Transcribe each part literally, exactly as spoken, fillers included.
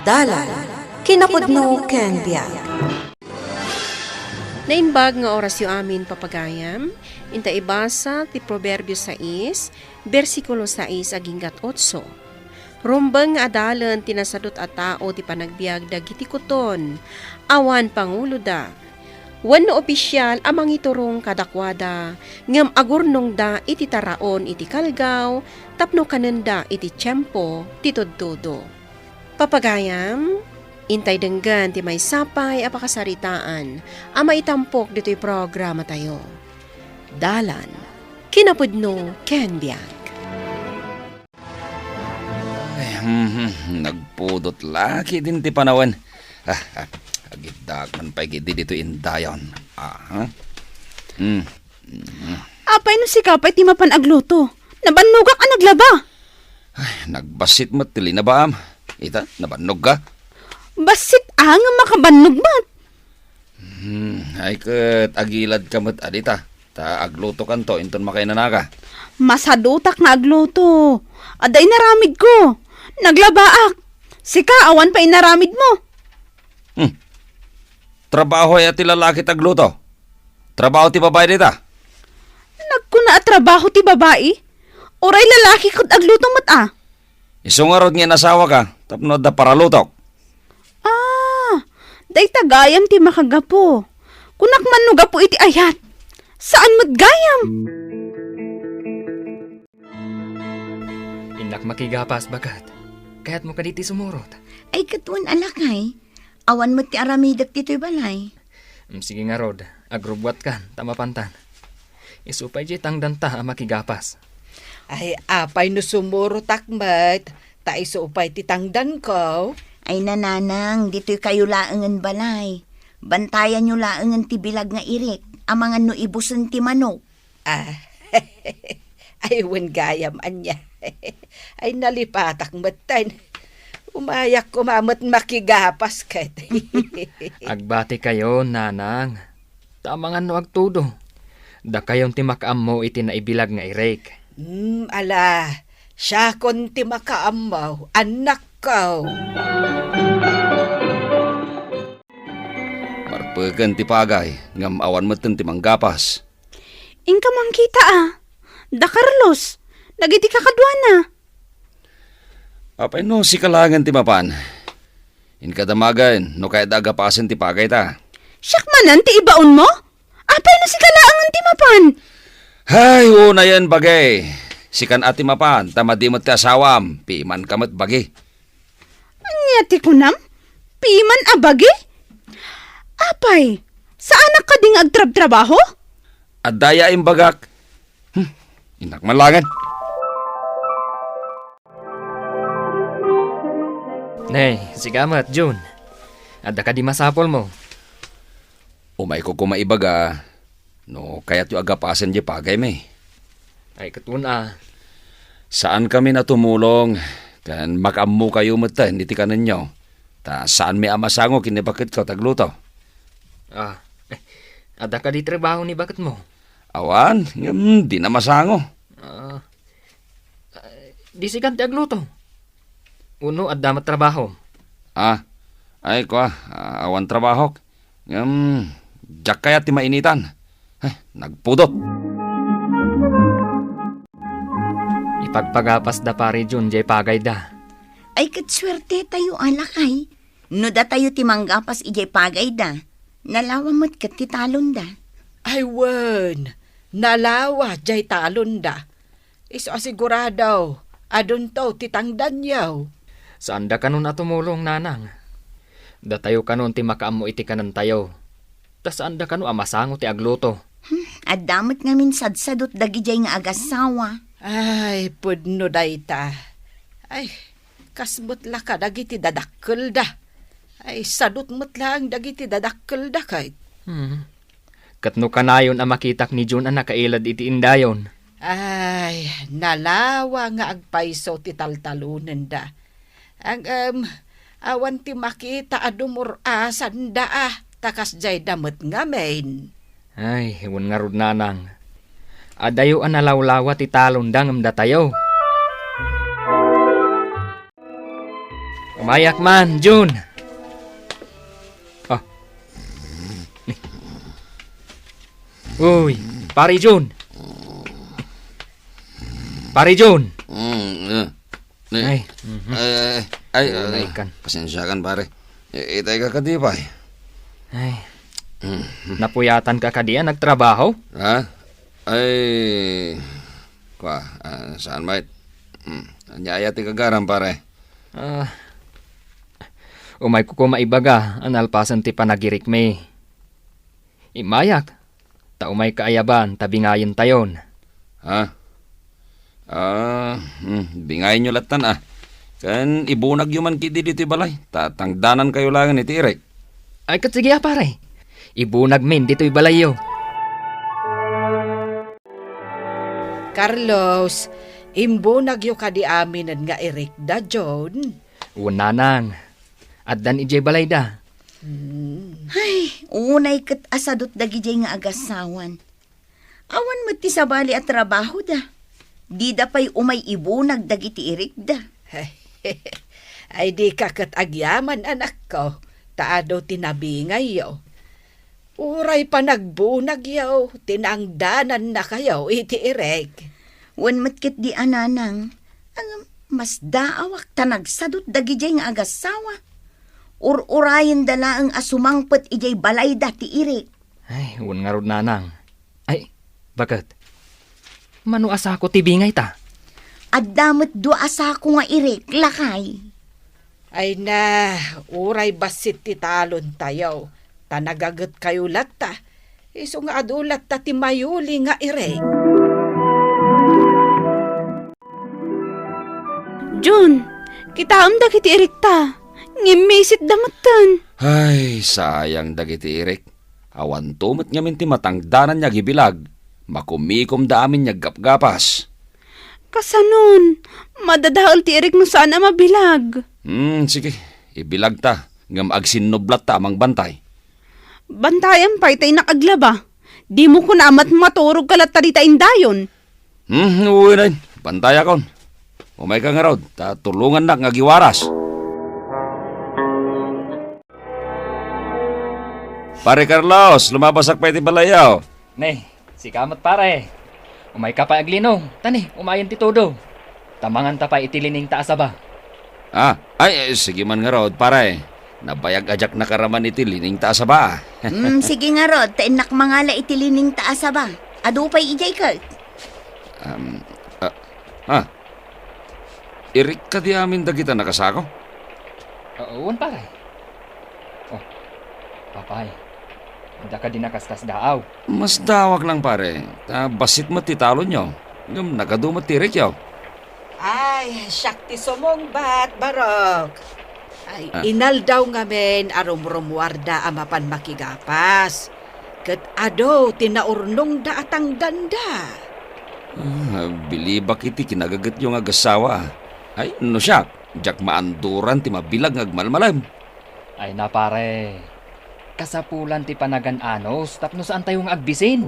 Dalan, kinapudno ken biag. Naimbag nga orasyo amin, papagayam. Inta ibasa ti Proverbio sais, bersikulo sais aginggat otso. Rumbeng nga adalen ti nasadut a tao ti panagbiag dagiti kuton, awan panguloda, wenno opisial a mangiturong kadakuada, ngem agurnongda iti taraon iti kalgaw tapno kanenda iti tiempo ti tudtudo. Papagayam, intay denggen ti maysa pay a pakasaritaan a maitampok ditoy programatayo. Dalan, kinapudno ken biag. Ay, hmm, hmm, nagpudot la ketdin ti panawen. Ah, ah, agiddaak man pay ketdi ditoy indayon. Ah, ha? Hmm. Hmm. Apay no sika pay ti mapan agluto? Nabannogak a naglaba. Ay, nagbassit met ti linabaam. Ita, nabannogka? Bassit a nga makabannog met. Hmm, ay ket agiladka met a dita. Ta aglutokanto inton makainanaka. Masadutak nga agluto. Adda inaramidko. Naglabaak. Sika, awan pay inaramidmo. Hmm. Trabaho aya ti lalaki ti agluto? Trabaho ti babai dita? Nagkuna a trabaho ti babai? Uray lalaki ket agluto met a. Isu ngarud nga inasawaka tapno adda paralutok. Ah, dayta gayam ti makagapu. Kunak man no gapu iti ayat. Saan met gayam? Innak makigapas, baket. Kayatmo kadi ti sumurot? Ay, ket wen a lakay. Awan met ti aramidek ditoy balay. Mm, sige ngarud, agrubbuatkan, ta mapantan. Isu pay diay tangdanta a makigapas. Ay, apay no sumurotak met, ta isu pay ti tangdanko. Ay, nanang, ditoy kayo laengen balay. Bantayanyo laengen ti bilag nga irik, amangan no ibusen ti manok. Ah, ay, wen gayam ania. Ay, nalipatak metten. Umayak koma met makigapas ket. Agbati kayo, nanang. Ta amangan no agtudo. Dakayon ti makaammo iti naibilag nga irik. Hmm, ala, siakon ti makaammo, annakko. Marpeken ti pagay, ngem awan metten ti manggapas. Inka mankita a. Da Carlos, dagiti kakaduana. Apay no sika laengen ti mapan? Inka damagen no kayatda a gapasen ti pagayta. Siak manen ti ibaonmo? Apay no sika laengen ti mapan? Hay, unayen bagi. Sikan a ti mapan, ta madi met ti asawam, pimanka met bagi. Ania ti kunam? Piman a bagi? Apay, saanak kadi nga agtrabtrabaho? Adda aya imbagak. Hmm, innak man laengen. Ne, sika met, Jun. Adda kadi masapulmo? Umayko koma ibaga no kayatyo a gapasen diay pagaymi. Ay, ket wen a. Saankamin a tumulong, ken makaammokayo metten iti kanenyo, ta saanmi a masango ken ni baketko ti agluto. Ah, eh, adda kadi trabaho ni baketmo? Awan, ngem dina masango. Ah, eh, di sikan ti agluto? Wenno adda met trabaho? Ah, ay, kua, ah, awan trabahok. Ngem, diak kayat ti mainitan. Eh, nagpudot. Ipagpagapas da Pari Jun diay pagayda. Ay, ket suerte tayo, a lakay. No datayo ti manggapas idiay pagayda, nalawa met ket ti talonda. Ay wen, nalawa diay talonda. Isu a sigurado, adunto ti tangdanyo. Saanda kanon a tumulong, nanang. Datayo kanon ti makaammo iti kanentayo. Ta saanda kano a masango ti agluto. Hmm, adda met ngamin sadsadot dagidiay nga agassawa. Ay, pudno dayta. Ay, kas met la kadagiti dadakkelda. Ay, sadot met laeng dagiti dadakkelda ket. Hmm. Ket no kanayon a makitak ni Jun a nakailad iti indayon. Ay, nalawa nga agpayso ti taltalonenda. Ngem, awan ti makita a dumur-asanda a, ta kasdiayda met ngamin. Ay, wen ngarud, nanang. Adayo a nalawlawa ti talonda ngem datayo. Mayak man, Jun. Ah. Uy, pare Jun. Pare Jun. Mm, eh, ne-, Ay, mhm. eh, ay, Wala eh, ikan. Pasensya kan, pare. Eh, itay ka kadi, pay. Ay. Mm. Napuyatan ka kadi a nagtrabaho? Ha? Ay, kwa, ah, saan, mait? Mm. Anya aya ti gagaram, pare? Ah, umayko koma ibaga a nalpasen ti panagirikmi. Immayak, ta umayka a yaban ta bingayentayon. Ha? Ah, hmm, bingayenyo lattan, ah. Ken ibunagyo man ketdi ditoy balay, ta tangdanankayo laengen iti irik. Ay, ket sige a, pare. Ibunagmin ditoy balayyo. Carlos, imbunagyo kadi aminen nga irikda, John? Wen, nanang. Addan idiay balayda. Hmm. Ay, unay ket a sadut dagidiay nga agassawan. Awan met ti sabali a trabahoda. Dida pay umay ibunag dagiti irikda. Ay, dika ket agyaman, anakko, ta adu ti nabingayyo. Uray panagbunagyo, tinangdanannakayo iti irik. Wen met ketdi a, nanang, ngem masdaawak ta nagsadut dagidiay nga agassawa. Ur-urayenda laeng a sumangpet idiay balayda ti irik. Ay, wen ngarud, nanang. Ay, baket? Mano a sako ti bingayta? Adda met dua a sako nga irik, lakay. Ay na, uray bassit ti talontayo, ta nagagetkayo latta. Isu nga adu latta ti mayuli nga irik. Jun, kitaem dagiti irikta. Ngimmisitda metten. Ay, sayang dagiti irik. Awanto met ngamin ti matangdananyo agibilag. Makumikomda amin nga aggapgapas. Kasanon, madadael ti irik no saan a mabilag. Hmm, sige. Ibilagta, ngem agsinnublatta a mangbantay. Bantayam pay ta innak aglaba. Dimo kuna a met maturogka latta dita indayon. Hmm, wen, bantayakon. Umayka ngarud, ta tulongannak nga agiwaras. Pare Carlos, lumabasak pay ti balayyo. Ne, sika met, pare. Umayka pay aglinong. Ta ne, umayen ti tudo. Ta manganta pay iti liningta a saba. Ah, ay, eh, sige man ngarud, pare. Nabayag a diak nakaraman iti liningta a saba. Mm, sige ngarud, ta innak mangala iti liningta a saba. Adu pay idiay ket. Um, ah, ah. Irik kadi amin dagita nakasako? Oo, wen, pare. Oh, apay, adda kadi nakaskasdaaw? Masdaawak lang, pare, ta bassit met ti talonyo. Ngem nagadu met ti irikyo. Ay, siak ti sumungbat, Barok. Ay, Ah. inaldaw ngamin a rumrumuarda a mapan makigapas. Ket adu ti naurnongda a tangdanda. Ah, bilibak iti kinagagetyo nga agassawa. Ay, no siak, diak maanduran ti mabilag nga agmalmalem. Ay na, pare. Kasapulan ti panagan-anos tapno saantayo nga agbisin.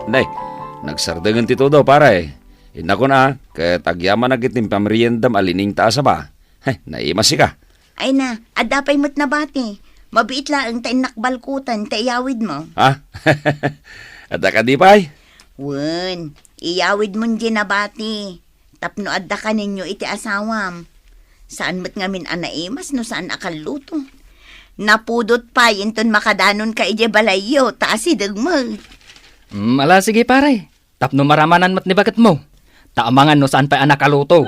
Ne, nagsardengen ti tudo, pare. Innakon a, ket agyamanak iti pameriendam a liningta a saba. He, naimas sika. Ay na, adda pay met nabati. Mabiit laeng ta innak balkuten ta iyawidmo. Ha? Adda kadi pay? Wen, iyawidmon diay nabati. Tapno adda kaninyo iti asawam. Saan met ngamin a naimas no saan a kalluto. Napudot pay inton makadanonka idiay balayyo ta asideg met. Mm, ala, sige, pare. Tapno maramanan met ni baketmo. Ta amangan no saan pay a nakaluto.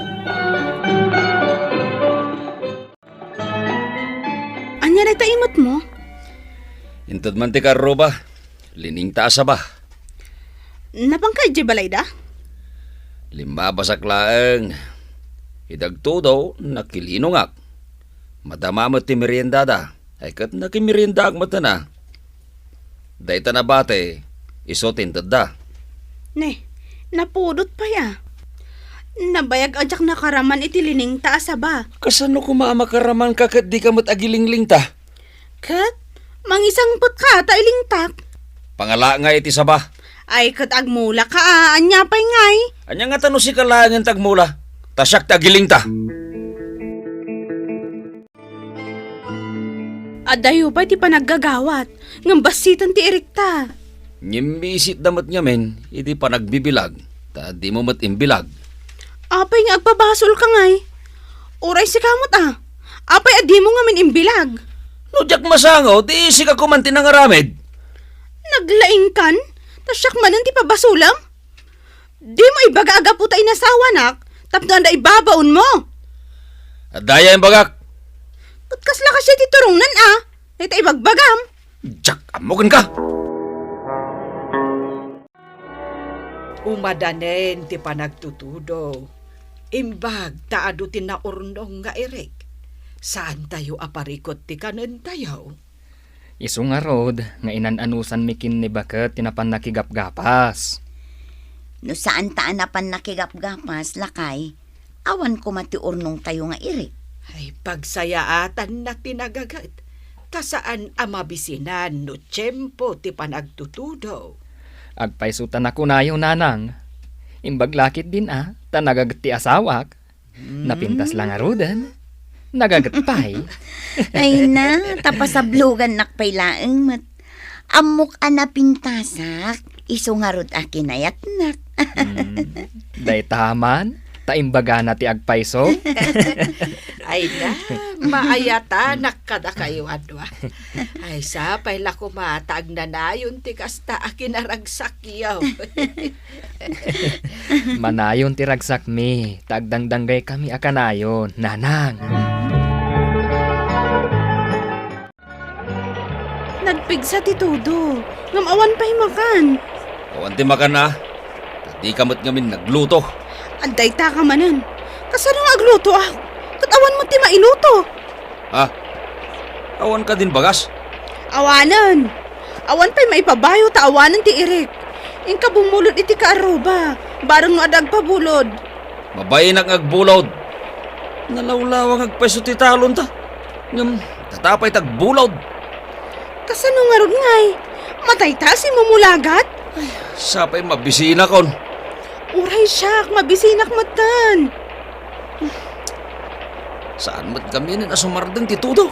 Ania dayta imetmo? Inted man ti karruba, liningta a saba. Napanka idiay balayda? Limmabasak laeng. Idi agtudo, nakilinongak. Madama met ti meriendada. Ay ket nakimeriendaak met a. Dayta nabati, isu ti intedda. Ne, napudot pay a. Nabayag a diak nakaraman iti liningta a saba. Kasano koma a makaramanka ket dika met agilinglingta? Ket mangisangpetka ta ilingtak. Pangala nga iti saba. Ay, ket agmulaka a, ania pay ngay? Ania ngata no sika laengen ti agmula? Ta siak ti agilingta. Adayo pay ti panaggagawat, ngem bassiten ti irikta. Ngem misitda met ngamin iti panagbibilag, ta dimo met imbilag. Apay nga agpabasol ka ngay? Uray sika met a. Apay a dimo ngamin imbilag? No diak masango, ti sika koma ti nangaramid. Naglaingkan? Ta siak manen ti pabasolem? Dimo ibaga a gapu ta inasawanak tapno adda ibabaonmo. Adda aya imbagak. Ket kasla kasdiay ti turongnan a, dayta ibagbagam. Diak ammo kenka. Umadanen ti panagtutudo. Imbag ta adu ti naurnong nga irik. Saantayo a parikut ti kanentayo. Isu ngarud nga inan-anusanmi ken ni Baket ti napan nakigapgapas. No saanta a napan nakigapgapas, lakay, awan koma ti urnongtayo nga irik. Ay, pagsayaatanna ti nagaget, ta saan a mabisinan no tiempo ti panagtutudo. Agpayso ta nakunayo, nanang. Imbag la ketdin a, ta nagaget ti asawak. Napintas la ngaruden. Nagaget pay. Ay na, ta pasablogannak pay laeng met. Ammok a napintasak, isu ngarud a kinayatnak. Mm. Dayta man, ta imbagana ti agpayso. Ay na, maayatanak kadakayo a dua. Ay, sapay la koma ta agnanayon ti kasta a kinaragsakyo. Manayon ti ragsakmi, ta agdangdanggay kami a kanayon, nanang. Nagpigsa ti tudo, ngem awan pay makan. Awan ti makan a, ta dika met ngamin nagluto. Adda ita ka manen. Kasano nga aglutoak? Ket awan met ti mailuto. Ha? Awan kadin bagas? Awanen. Awan pay maipabayo ta awanen ti irik. Inka bumulod iti kaarruba, bareng no adda agpabulod. Mabainak nga agbulod. Nalawlawang agpayso ti talonta. Ngem, tatapay ta agbulod. Kasano ngarud ngay? Matay ta a simumulagat? Ay, sapay mabisinakon. Uray siak, mabisinak metten. Saan met ngamin a sumardeng ti tudo?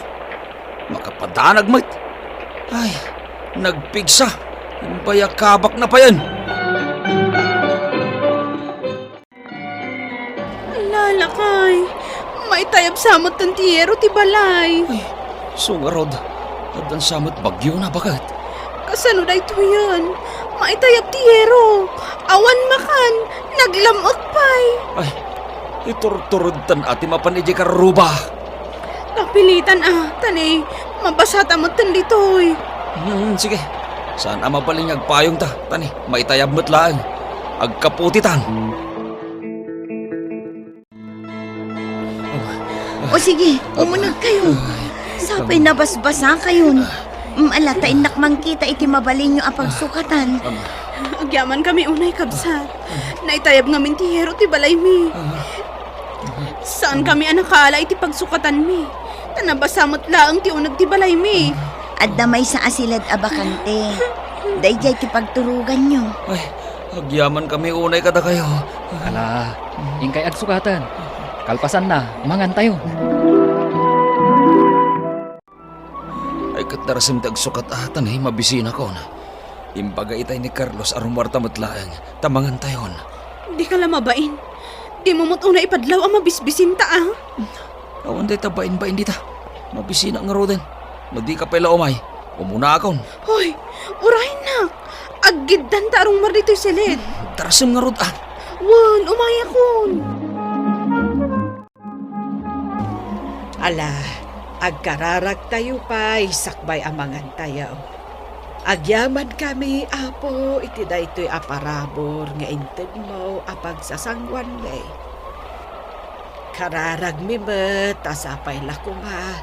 Makapadanag met. Ay, nagpigsa. Imbayakabak na payen. Ala, lakay, maitayab sa metten ti yero ti balay. Ay, isu ngarud, addan sa met bagyo na, baket. Kasano daytoyen? Maitayab ti yero. Awan makan, naglam-ek pay. Ay, iturturedtan a ti mapan idiay kaarruba. Kapilitan a, ta ni, mabasata metten ditoy. Hmm, sige. Saan a mabalin nga agpayongta, ta ni, maitayab met laeng. Agkaputitan. O sige, umuneg kayo. Sapay nabasbasa kayon. Mm, ala ta innak mangkita iti mabalinyo a pagsukatan. Agyaman kami unay, kabsat. Naitayab ngamin ti yero ti balaymi. Saan kami a nakaala iti pagsukatanmi. Ta nabasa met laeng ti uneg ti balaymi. Adda maysa a siled a bakante. Daydiay ti pagturoganyo. Ay, agyaman kami unay kadakayo. Ala, inkay agsukatan. Kalpasanna, mangantayo. Ay, ket darasem ti agsukat a, ta ni, mabisinakon. Imbaga itay ni Carlos a rummuarta met laeng, ta mangantayon. Dika la mabain. Dimo met unay ipadlaw a mabisbisinta a. Awan dayta bain-bain dita. Mabisinak ngaruden. No dika pay la umay, umunakon. Hoy, uraynak. Aggiddanta a rungmuar ditoy siled. Darasem ngarud a. Wen, umayakon. Ala, agkararagtayo pay sakbay a mangantayo. Agyamankami, Apo, iti daytoy a parabur nga intedmo a pagsasanguanmi. Kararagmi met a sapay la koma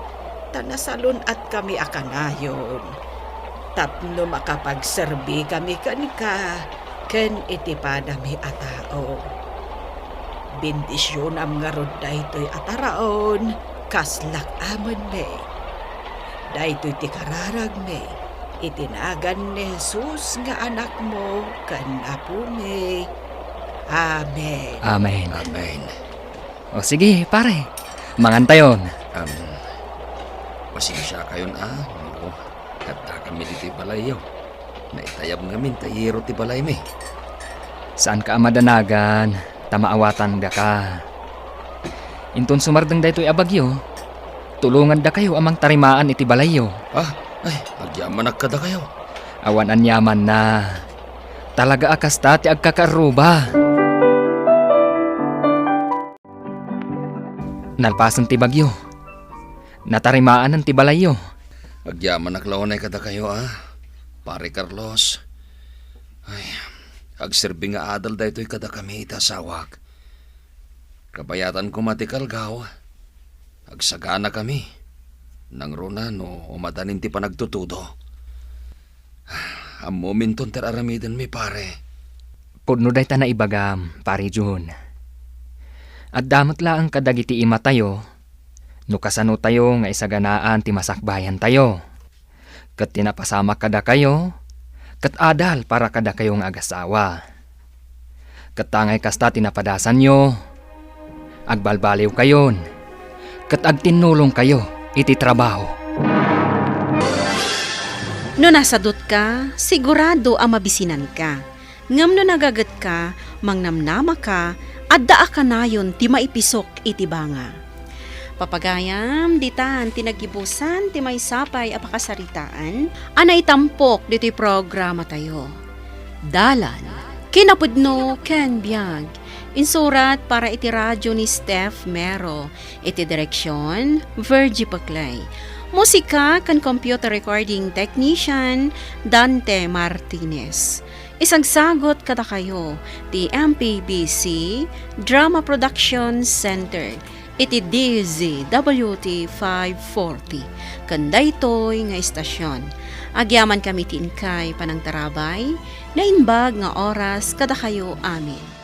ta nasalun-atkami a kanayon tapno makapagserbikami kenka ken iti padami a tao. Bendisionam ngarud daytoy a taraon, kaslak amenmi. Daytoy ti kararagmi iti nagan ni Jesus nga Anakmo ken Apomi. Amen. Amen. Amen. O sige, pare. Mangantayon. Um, pasensiakayon a, no, adda kami ditoy balayyo. Naitayab ngamin ta iyero ti balaymi. Saanka a madanagan, ta maawatandaka. Inton sumardeng daytoy a bagyo, tulongandakayo a mangtarimaan iti balayyo. Ah, ay, agyamanak kadakayo. Awan aniamanna. Talaga a kasta ti agkakaarruba. Nalpasen ti bagyo. Natarimaanen ti balayyo. Agyamanak la unay kadakayo, a, Pare Carlos. Ay, agserbi nga adal daytoy kadakami iti asawak. Kabayatan koma ti kalgaw, agsaganakami. Nangruna no umadanin ti panagtutudo. Ammominton ti ar-aramidenmi, pare. Pudno dayta naibagam, Pare Jun. Adda met laeng kadagiti imatayo no kasanotayo nga isaganaan ti masakbayantayo. Ket ti napasamak kadakayo, ket adal para kadakayo nga agasawa. Ket ta ngay kasta ti napadasanyo, agbalbaliwkayon, ket agtinnulongkayo iti trabaho. No nasadutka, sigurado a mabisinanka. Ngem no nagagetka, mangnamnamaka, adda a kanayon ti maipisok iti banga. Papagayam, ditan ti naggibusan ti maysa pay a pakasaritaan a naitampok ditoy programatayo. Dalan, kinapudno ken biag. Insurat para iti radyo ni Steph Mero. Iti direksion, Virgie Paclay. Musika ken computer recording technician, Dante Martinez. Isagsagot kadakayo ti M P B C Drama Production Center iti D Z W T five forty ken daytoy nga istasyon. Agyamankami ti inkay panangtarabay, naimbag nga oras kadakayo amin.